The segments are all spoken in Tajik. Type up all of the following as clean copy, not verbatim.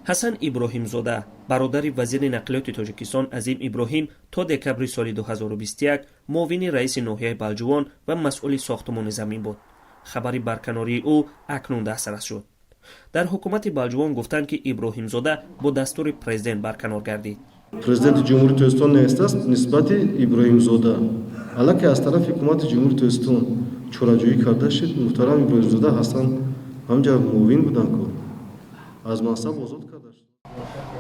Ҳасан Иброҳимзода, бародари вазири нақлиёти Тоҷикистон Азим Иброҳим, то декабри соли 2021 муовини раиси ноҳияи Балҷувон ва масъули сохтумони замин буд. Хабари барканории ӯ акнун дастрас шуд. Дар ҳукумати Балҷувон гуфтанд, ки Иброҳимзода бо дастури президент барканор гардид. Президенти Ҷумҳурии Тоҷикистон навистааст: нисбати Иброҳимзода аллакай аз тарафи ҳукумати Ҷумҳурии Тоҷикистон чораҷӯӣ карда шуд. Муҳтарам Иброҳимзода ҳастанд, ҳамҷа муовин буданд ку, аз мансаб озод карда шуд.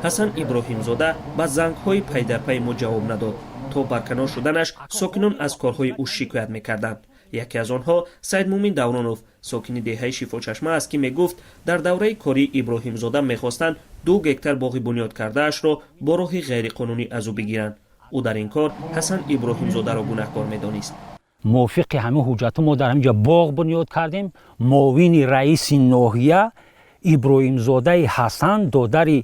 Ҳасан Иброҳимзода ба зангҳои пайдарпайи мо ҷавоб надод. То барканор шуданаш сокинон аз корҳои ӯ шикоят мекарданд. Яке аз онҳо Саидмумин Давронов, сокини деҳаи Шифочашма аст, ки мегуфт, дар давраи кории Иброҳимзода мехостанд 2 гектар боғи бунёд кардаашро бо роҳи ғайриқонунӣ аз ӯ бигиранд. Ӯ дар ин кор Ҳасан Иброҳимзодаро гунаҳкор медонист. Мувофиқи ҳамин ҳуҷҷатҳо мо дар ҳамин ҷо боғ бунёд кардем. Муовини раиси ноҳия Иброҳимзодаи Ҳасан, додари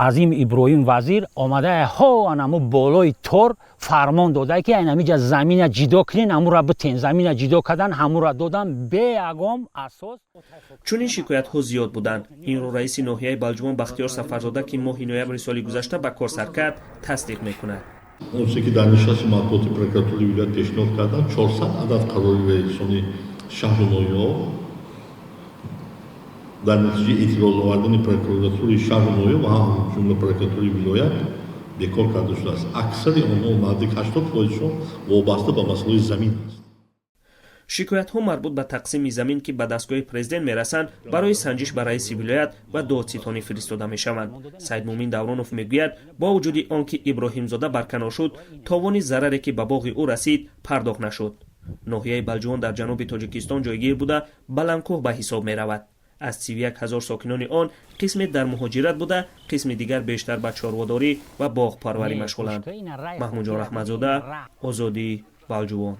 Азим Иброҳим вазир, омада ҳо анамо болои тор фармон дода, ки айнамиҷа замина ҷидо кунен, ҳамура битен. Замина ҷидо кардан, ҳамура додан бе ягон асос. Чунин шикоятҳо зиёд буданд. Инро раиси ноҳияи Балҷувон Бахтиёр Сафарзода, ки моҳи ноябри соли гузашта ба кор сар кард, тасдиқ мекунад. Он чизе, ки дар нишасти матбуоти прокуратураи вилоят пешниҳод карданд, 400 адад қарори раисони шаҳру ноҳияҳо дар натиҷаи эътироз овардани прокуратураи шаҳру ноҳия ва ҳамҷумла прокуратураи вилоят бекор карда шудааст. Аксари онҳо, наздик 80 фоизшон, вобаста ба масъалаи замин аст. Шикоятҳо марбут ба тақсими замин, ки ба дастгоҳи президент мерасанд, барои санҷиш ба раиси вилоят ва додситонӣ фиристода мешаванд. Саидмумин Давронов мегӯяд, бо вуҷуди он ки Иброҳимзода барканор шуд, товони зараре, ки ба боғи ӯ расид, пардохт нашуд. Ноҳияи Балҷувон дар ҷануби Тоҷикистон ҷойгир буда, баландкӯҳ ба ҳисоб меравад. Аз 31 000 сокинони он қисме дар муҳоҷират буда, қисми дигар бештар ба чорводорӣ ва боғпарварӣ машғуланд. Маҳмудҷон Раҳматзода, Озодӣ, Балҷувон.